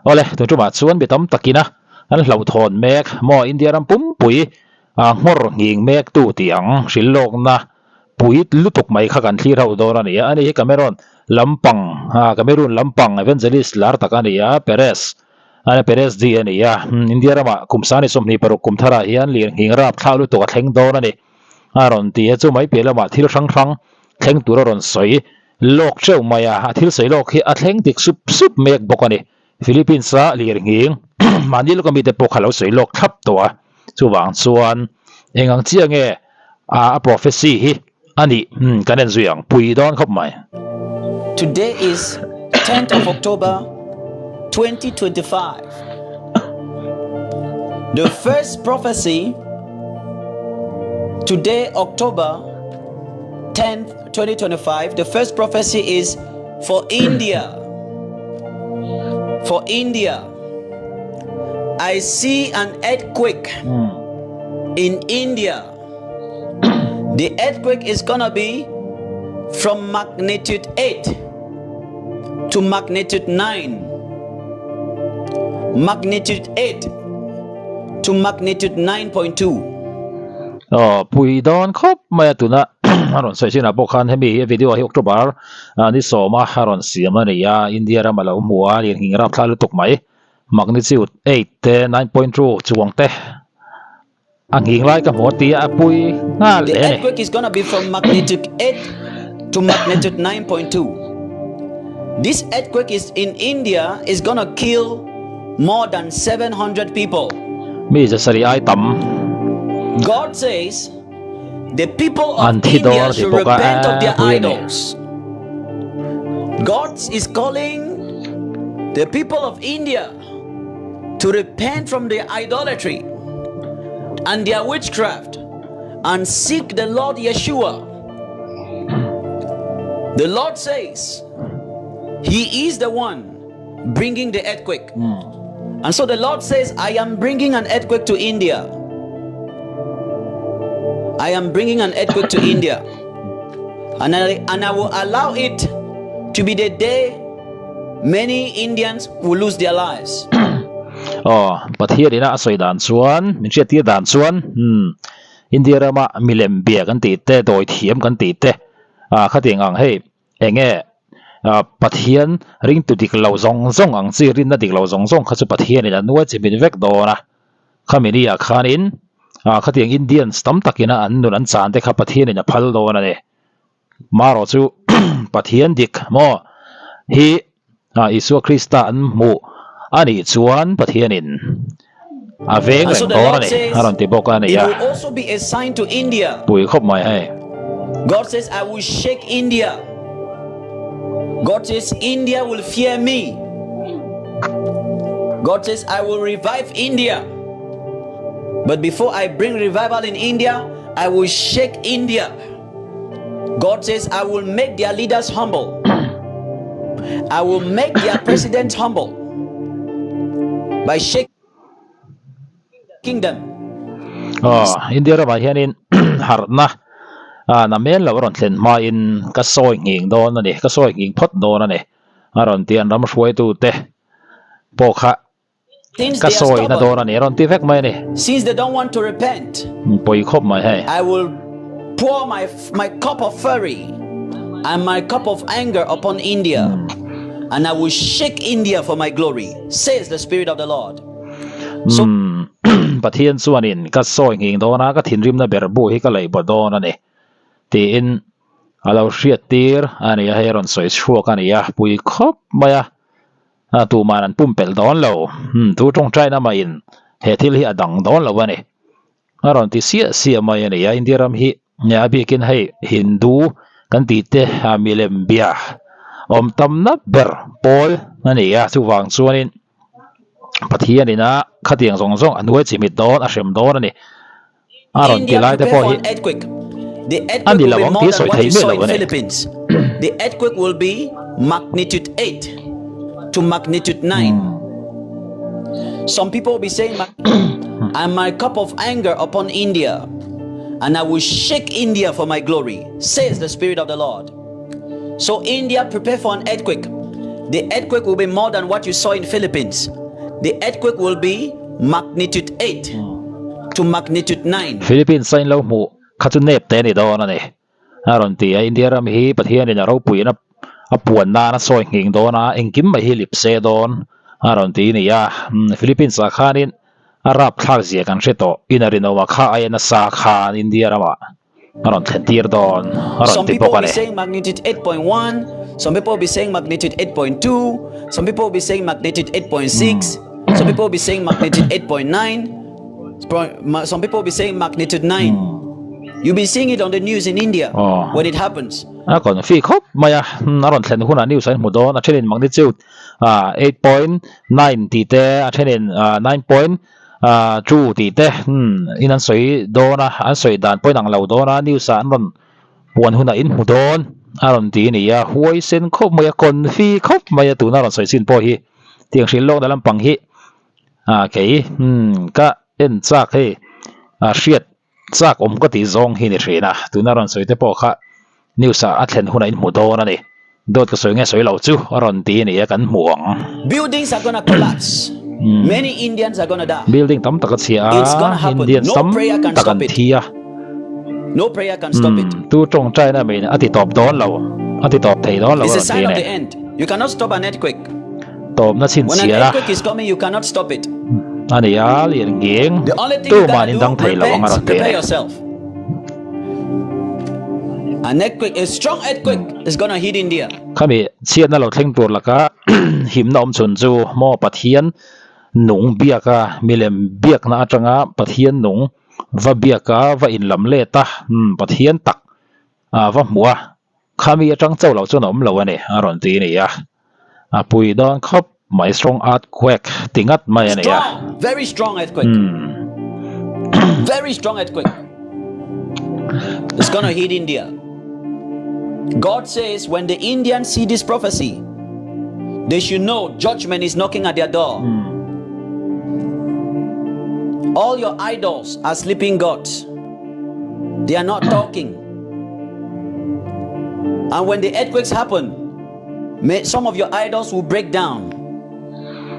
Awle, tun tumah chuan mi tam takina an hlauhthawn mek maw India ram pumpui a nghawr nghing mek tu tih ang hrilh lawkna pui lutuk mai kha kan thlir ho dawn a ni a. Ani hi Cameron lampang Cameroon lampang evangelist lar tak a ni a, Perez a Perez D a ni a. India ramah kum sani 26 kum tharah hian lirnghing rapthlak lutuk a thleng dawn a ni a rawn ti a, chu mai piah lamah thil hrang hrang thleng tur a rawn sawi lawk teuh mai a, a thil sawi lawk hi a thleng dik sup sup mek bawk a ni. Philippines-a lirnghing mahni lawka mite pawh kha lo sawi lawk thlap tawh a, chuvang chuan eng ang chiah nge a prophecy hi a nih kan en zui ang pui dawn khawp mai. Today is 10th of October 2025. The first prophecy today October 10th 2025 the first prophecy is for India. For India. I see an earthquake in India. The earthquake is gonna be from magnitude 8 to magnitude 9. Magnitude 8 to magnitude 9.2. Aw pui dawn khawp mai a tuna a rawn sawi chinah pawh khan hemi hi video hi October ni sawma a rawn siam a ni a, India ram a lo hmu a, lirnghing rapthlak lutuk mai magnitude 8 te 9.2 chuang te a nghing lai ka hmu a tia a pui nghal The hle a ni. earthquake is gonna be from magnitude 8 to magnitude 9.2. This earthquake is in India is gonna kill more than 700 people. Mi zasarih ai tam. God says the people of An thi dawn India a ti should bawk a, repent of their pui a ni. idols. God is calling the people of India to repent from their idolatry and their witchcraft and seek the Lord Yeshua. The Lord says He is the one bringing the earthquake. And so the Lord says, I am bringing an earthquake to India. I am bringing an earthquake to India. And I will allow it to be the day many Indians will lose their lives. Aw, Pathian ina a sawi dan chuan, min hriat tir dan chuan, hmm, India rama milem bia kan tih te, dawi thiam kan tih te, ah khatiang ang hei enge ah Pathian ringtu dik lo zawng zawng ang chi rinna dik lo zawng zawng kha chu Pathian in a nuai chi min vek dawn a, khami ni ah khanin ah khatiang Indians tam takina an nun an chan te kha Pathian in a phal dawn a ni. Marawh chu Pathian dik maw hi Isua Krista an hmuh a nih chuan Pathianin a veng And so reng the dawn a Lord ni a says, rawn ti bawk a ni it a. will also be a sign to India. Pui khawp mai hei. God says, I will shake India. God says, India will fear me. God says, I will revive India. But before I bring revival in India, I will shake India. God says, I will make their leaders humble. I will make their president humble by shaking them. Aw, India ramah hianin harhna ah na men lo a rawn thlen hmain ka sawi nghing dawn a ni, ka sawi nghing phawt dawn a ni a rawn ti a, an ram hruaitute pawh kha Since ka they are sawi na dawn stubborn, a ni a rawn ti vek mai a ni. since they don't want to repent, Pawi khawp mai hei. I will pour my, my cup of fury and my cup of anger upon India, and I will shake India for my glory, says the Spirit of the Lord. So Umm Pathian chuanin ka sawi nghing dawn a, ka thinrimna ber bu hi ka lei baw dawn a ni tiin a lo hriat tir a ni a, hei a rawn sawi chhuak a ni a, pui khawp mai a. A tuman an pumpelh dawn lo. Umm tu tawngtaina mahin he thil hi a dang dawn lo a ni. A rawn ti siah siah mai a ni a, India ram hi a bikin hei Hindu kan tih te milem bia awm tamna ber pawl a ni a, chuvang chuanin Pathian ina khatiang zawng zawng a hnuai chimit dawn a hrem dawn a ni. A rawn ti India lai te prepare pawh for hi an earthquake. The a earthquake ni will lo be ang more tih than sawi what thei you miah saw lo in a ni. Philippines. The earthquake will be magnitude 8 to magnitude 9. Some people will be saying, and my cup of anger upon India, and I will shake India for my glory, says the Spirit of the Lord. So India, prepare for an earthquake. The earthquake will be more than what you saw in Philippines. The earthquake will be magnitude 8 to magnitude 9. Philippines a in lo hmuh kha chu nep te a ni dawn a ni. A rawn ti a, India ram hi Pathianin a ropuiin a puan nan a sawi nghing dawn a, engkim mai hi lip se dawn a rawn ti a ni a. Philippines ah khanin a rapthlak zia kan hre tawh, in a rinawm a kha aia nasa khan India ramah a rawn thlen tir dawn a rawn Some ti people bawk will a be ni. saying magnitude 8.1, some people will be saying magnitude 8.2, some people will be saying magnitude 8.6, some people will be saying magnitude 8.9, some people will be saying magnitude 9. You'll be seeing it on the news in India Aw. when it happens. A confi khawp mai a, a rawn thlen hunah news an hmu dawn, a thenin magnitude 8.9 tih te, a thenin 9.2 tih te in an sawi dawn a, an sawi dan pawhin ang lo dawn a, news ah an rawn puan hunah in hmu dawn a rawn ti a ni a, huaisen khawp mai a, confi khawp mai a tuna rawn sawi chin pawh hi tiang hrilh lawkna lampang hi kei ka en chak hei hriat Chak awm ka tih zawng hi ni thin a, tuna rawn sawi te pawh kha news ah a thlen hunah in hmu dawn a ni. Dawt ka sawi nge sawi lo chu a rawn ti a ni a, kan hmu ang. Buildings are gonna collapse. Many Indians are gonna die. Building tam tak a chhia It's a, gonna happen. Indians No tam prayer can tak stop an it. thi a. No prayer can stop it. Tu tawngtaina mai a ti tawp dawn lo, a ti tawp thei dawn lo a It's a rawn ti sign a of ni. the end. You cannot stop an earthquake. Tawpna When an chhinchhiar a. earthquake is coming, you cannot stop it. A ni a, lian ngeng The only thing you tuman gotta in do, dang thei lo ang a repent, rawn ti a prepare ni. yourself. An earthquake, a strong earthquake is gonna hit India. Khami chhiatna lo thleng tur laka himna awm chhun chu maw Pathian nung biaka milem biakna atanga Pathian nung va biaka va inlam let a, Pathian tak va hmuh a Khami atang chauh loh chuan a awm lo a ni, a rawn ti a ni a. A pui dawn khawp mai, strong earthquake ti ngat mai a ni a. Strong, very strong earthquake. Very strong earthquake. It's gonna hit India. God says when the Indians see this prophecy, they should know judgment is knocking at their door. All your idols are sleeping gods. They are not talking. And when the earthquakes happen, may, some of your idols will break down.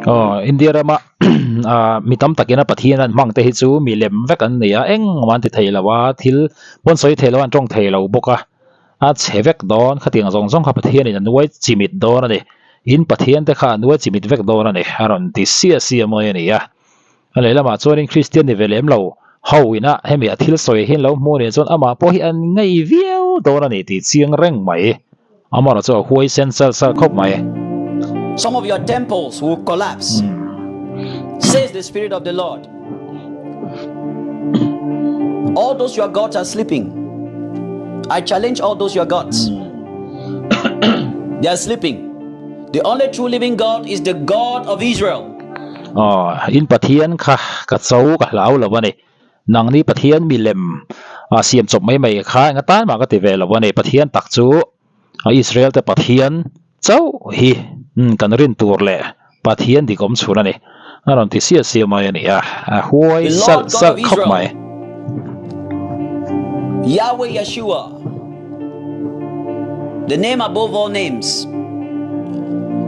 Oh, India rama mi tam takin a Pathian an hmang te hi chu mi lem vek an ni a, engmah an ti thei lo a, thil pawn sawi thei lo a, an tawng thei lo bawk a, a chhe vek dawn, khatiang zawng zawng kha Pathianin a nuai chimit dawn a ni, in Pathian te kha a nuai chimit vek dawn a ni, a rawn ti siah siah mawi a ni a. A lehlamah chuanin Kristian ni ve lem lo ho ina hemi a thil sawi hi an lo hmu anih chuan amah pawh hi an ngei viau dawn a ni tih chiang reng mai. Amaherawh chu a huaisen sal sal khawp mai. Some of your temples will collapse, says the Spirit of the Lord. All those your gods are sleeping. I challenge all those your gods. They are sleeping. The only true living God is the God of Israel. Aw, in Pathian kha ka cho ka hlau lo a ni. Nangni Pathian milem a siam chawp mai mai kha enga tan mah ka ti ve lo a ni. Pathian tak chu Israel te Pathian chauh hi kan rin tur leh Pathian dik awm chhun a ni. A rawn ti siah siah mai a ni a, a huai The salh Lord God salh of khawp Israel, mai. Yahweh Yeshua, the name above all names.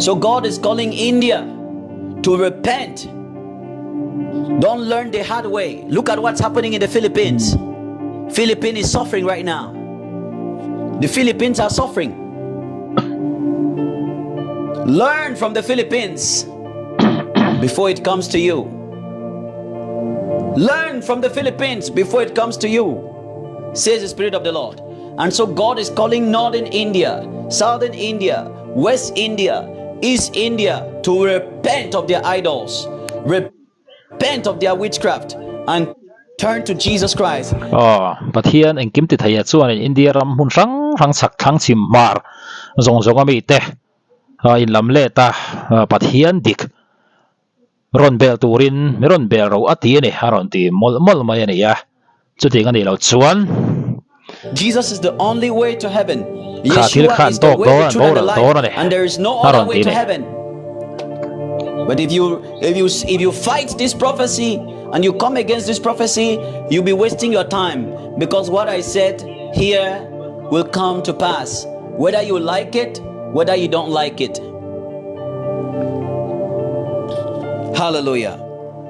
So God is calling India to repent. Don't learn the hard way. Look at what's happening in the Philippines. Philippines is suffering right now. The Philippines are suffering. Learn from the Philippines before it comes to you. Learn from the Philippines before it comes to you, says the Spirit of the Lord. And so God is calling Northern India, Southern India, West India, East India to repent of their idols, repent of their witchcraft, and turn to Jesus Christ. Aw, Pathian engkim ti thei ah chuanin India ram hmun hrang hrang chhak thlang chhim hmar zawng zawng a mite a inlam let a, Pathian dik rawn bel turin mi rawn bel ro a ti a ni, a rawn ti mawlh mawlh mai a ni a, chutiang a nih loh chuan. Jesus is the only way to heaven. Kha thil Yeshua kha an is the tawk way, dawn, the an truth and the boral life, dawn a ni, and there is no a other rawn way ti to a ni. heaven. But if you if you if you fight this prophecy and you come against this prophecy, you'll be wasting your time because what I said here will come to pass, whether you like it, whether you don't like it. Hallelujah.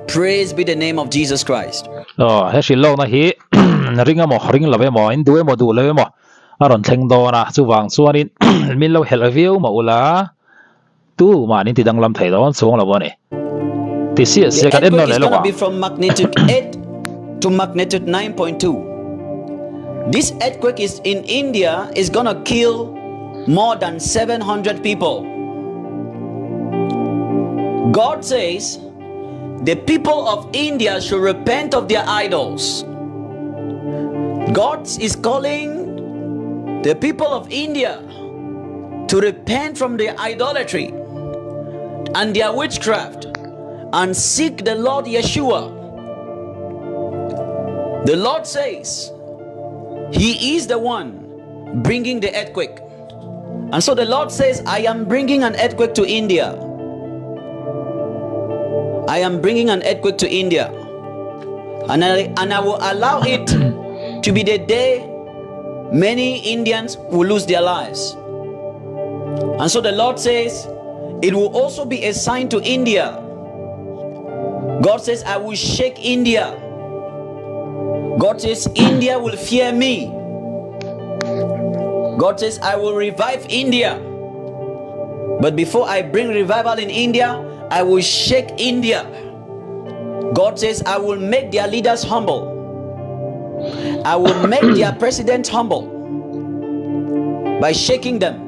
Praise be the name of Jesus Christ. Aw, he hrilh lawkna hi ring emaw ring lo emaw, in duh emaw duh lo emaw a rawn thleng dawn a, chuvang chuanin min lo helh viau mah ula, tu mah nin ti danglam thei dawn chuang lo a ni. Ti siah The siah kan en earthquake nawn is leh lawk gonna ang. be from magnitude 8 to magnitude 9.2. This earthquake is in India is gonna kill more than 700 people. God says the people of India should repent of their idols. God is calling the people of India to repent from their idolatry and their witchcraft and seek the Lord Yeshua. The Lord says He is the one bringing the earthquake. And so the Lord says, I am bringing an earthquake to India. I am bringing an earthquake to India. And I, and I will allow it to be the day many Indians will lose their lives. And so the Lord says, it will also be a sign to India. God says, I will shake India. God says, India will fear me. God says, I will revive India. But before I bring revival in India, I will shake India. God says, I will make their leaders humble. I will make their president humble by shaking them.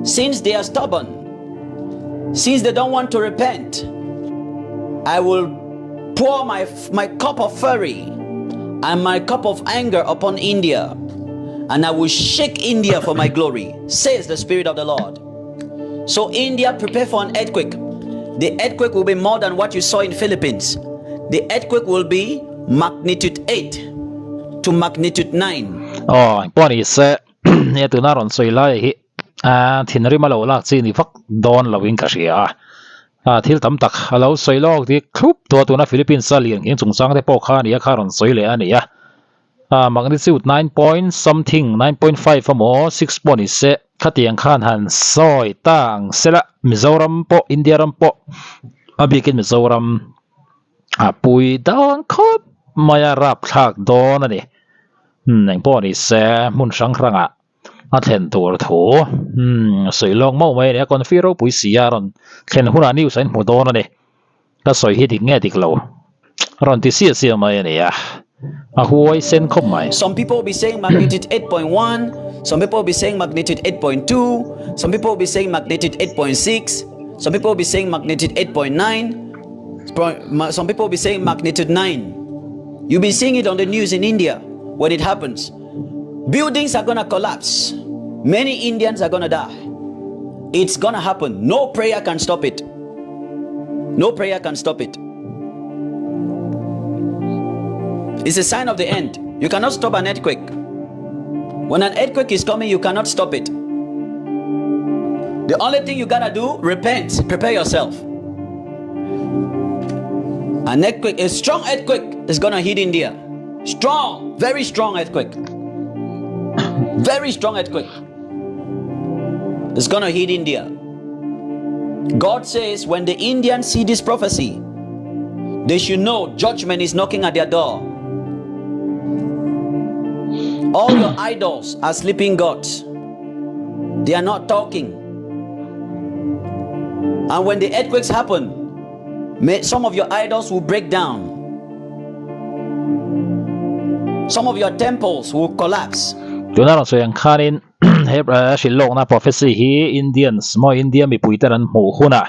Since they are stubborn, since they don't want to repent, I will pour my, my cup of fury and my cup of anger upon India, and I will shake India for my glory, says the Spirit of the Lord. So India, prepare for an earthquake. The earthquake will be more than what you saw in Philippines. The earthquake will be magnitude 8 to magnitude 9. Aw, engpawh ni se, he tuna rawn sawi lai hi a thinrim a lo lak chi ni vak dawn lo in ka hria a. A thil tam tak a lo sawi lawk dik thlup tawh a, tuna Philippines a lian nghing chungchang te pawh kha a ni a, kha rawn sawi leh a ni a. A magnitude 9 point something, 9.5 emaw 6 pawh ni se, khatiang khan han sawi ta ang se la, Mizoram pawh, India ram pawh a bikin Mizoram a pui dawn khawp mai a, rapthlak dawn a ni. Umm engpawh ni se hmun hrang hrangah a thlen tur thu umm sawi lawk mauh mai a ni a, confi ropui si a rawn thlen hunah news a inhmu dawn a ni. Ka sawi hi dik nge dik lo rawn ti siah siah mai a ni a, a huai sen khawp mai. Some people will be saying magnitude 8.1, some people will be saying magnitude 8.2, some people will be saying magnitude 8.6, some people will be saying magnitude 8.9, some people will be saying magnitude 9. You'll be seeing it on the news in India when it happens. Buildings are gonna collapse. Many Indians are gonna die. It's gonna happen. No prayer can stop it. No prayer can stop it. It's a sign of the end. You cannot stop an earthquake. When an earthquake is coming, you cannot stop it. The only thing you gotta do, repent, prepare yourself. An earthquake, a strong earthquake is gonna hit India. Strong, very strong earthquake. Very strong earthquake. It's gonna hit India. God says when the Indians see this prophecy, they should know judgment is knocking at their door. All your idols are sleeping gods. They are not talking. And when the earthquakes happen, may, some of your idols will break down. Some of your temples will collapse. Tuna rawn sawi ang khanin he hrilh lawkna prophecy hi Indians maw India mipuiten an hmuh hunah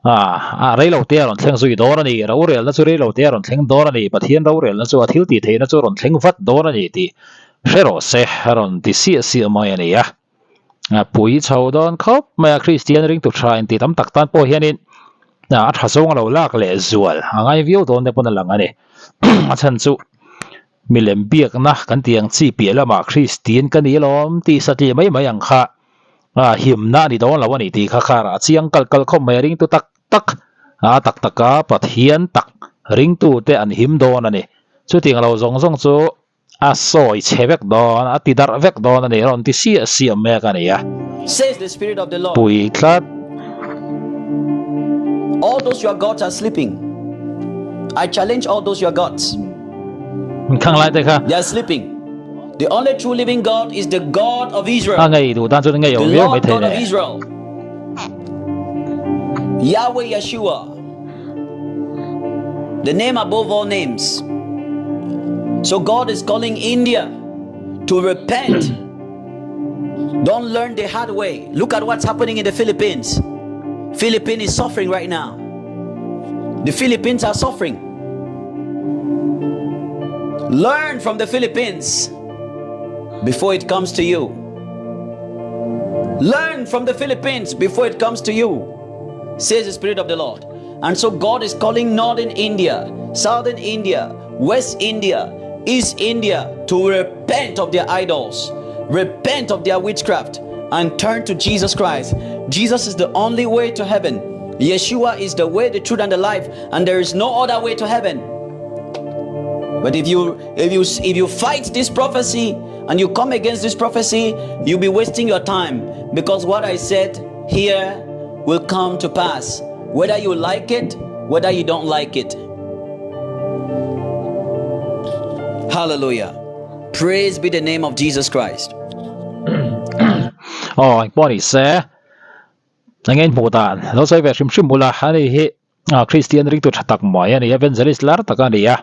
ah reilote a rawn thleng zui dawn a ni. Rorelna chu reilote a rawn thleng dawn a ni. Pathian rorelna chu a thil tih theihna chu a rawn thleng vat dawn a ni tih hre rawh se a rawn ti siah siah mai a ni a. A pui chho dawn khawp mai a, Kristian ringtu tha inti tam tak tan pawh hianin a tha zawng a lo lak leh zual a ngai viau dawn te pawn a lang a ni. A chhan chu milem biakna kan tih ang chi piah lamah Kristian ka ni alawm tih satliah mai mai ang kha a himna a ni dawn lo a ni tih kha kharah a chiang kal kal khawp mai a, ringtu tak tak a tak taka Pathian tak ringtu te an him dawn a ni. Chutiang lo zawng zawng chu A sawi chhe vek dawn, a ti darh vek dawn a ni, rawn ti siah siah mek a ni a. Says the Spirit of the Lord. Pui tlat. All All those your gods are sleeping. I challenge all those your gods. Khang lai te kha. They are sleeping. The only true living God is the God of Israel. A ngei duh tan chuan ngei The awm viau mai Lord thei God of le. Israel. Yahweh Yeshua. The name above all names. So God is calling India to repent. Don't learn the hard way. Look at what's happening in the Philippines. Philippines is suffering right now. The Philippines are suffering. Learn from the Philippines before it comes to you. Learn from the Philippines before it comes to you, says the Spirit of the Lord. And so God is calling Northern India, Southern India, West India, East India to repent of their idols, repent of their witchcraft, and turn to Jesus Christ. Jesus is the only way to heaven. Yeshua is the way, the truth, and the life, and there is no other way to heaven. But if you if you if you fight this prophecy and you come against this prophecy, you'll be wasting your time because what I said here will come to pass, whether you like it, whether you don't like it. Hallelujah. Praise be the name of Jesus Christ. Aw engpawh ni se eng en hmuh dan lo sawi ve hrim hrim bula ani hi Kristian ringtu tha tak mai a ni evangelist lar tak a ni a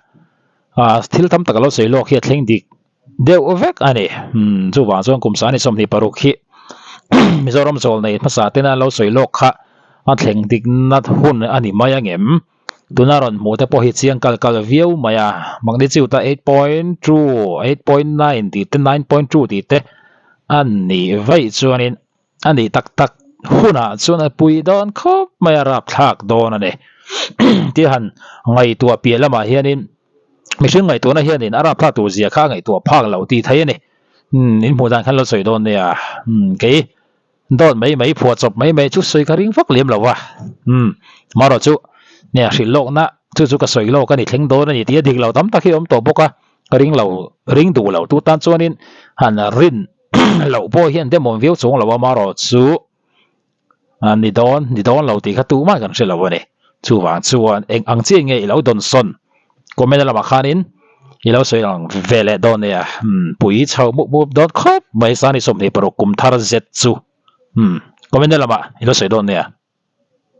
thil tam tak a lo sawi lawk hi a thleng dik deuh vek a ni umm chuvang chuan kum sani 26 hi Mizoram chawl nei hmasa tena lo sawi lawk kha a thleng dik nat hun a ni mai angem tuna rawn hmuh te pawh hi chiang kal kal viau mai a magnitude a 8.2 8.9 tih te 9.2 tih te a nih vaih chuanin a nih tak tak hunah chuan a pui dawn khawp mai a rapthlak dawn a ni tih han ngaihtuah piah lamah hianin mihring ngaihtuahna hianin a rapthlak tur zia kha a ngaihtuah phak loh tih theih a ni umm in hmuh dan khan lo sawi dawn nia umm kei dawt mai mai phuah chawp mai mai chu sawi ka ring vak lem lo va umm marawh chu nia hrilh lawkna chu chu ka sawi lawk a ni thleng dawn a ni tih a dik lo tam tak hi a awm tawh bawk a ka ring lo ring duh lo tu tan chuanin han rin loh pawh hian demawm viau chuang lo a marawh chu ni dawn ni dawn lo tih kha tumah kan hre lo a ni. Chuvang chuan eng ang chiah nge i lo dawn sawn comment lamah khanin i lo sawi ang ve leh dawn nia umm pui chho mup mup dawn khawp mai sani 26 kum thar zet chu umm comment lamah i lo sawi dawn nia.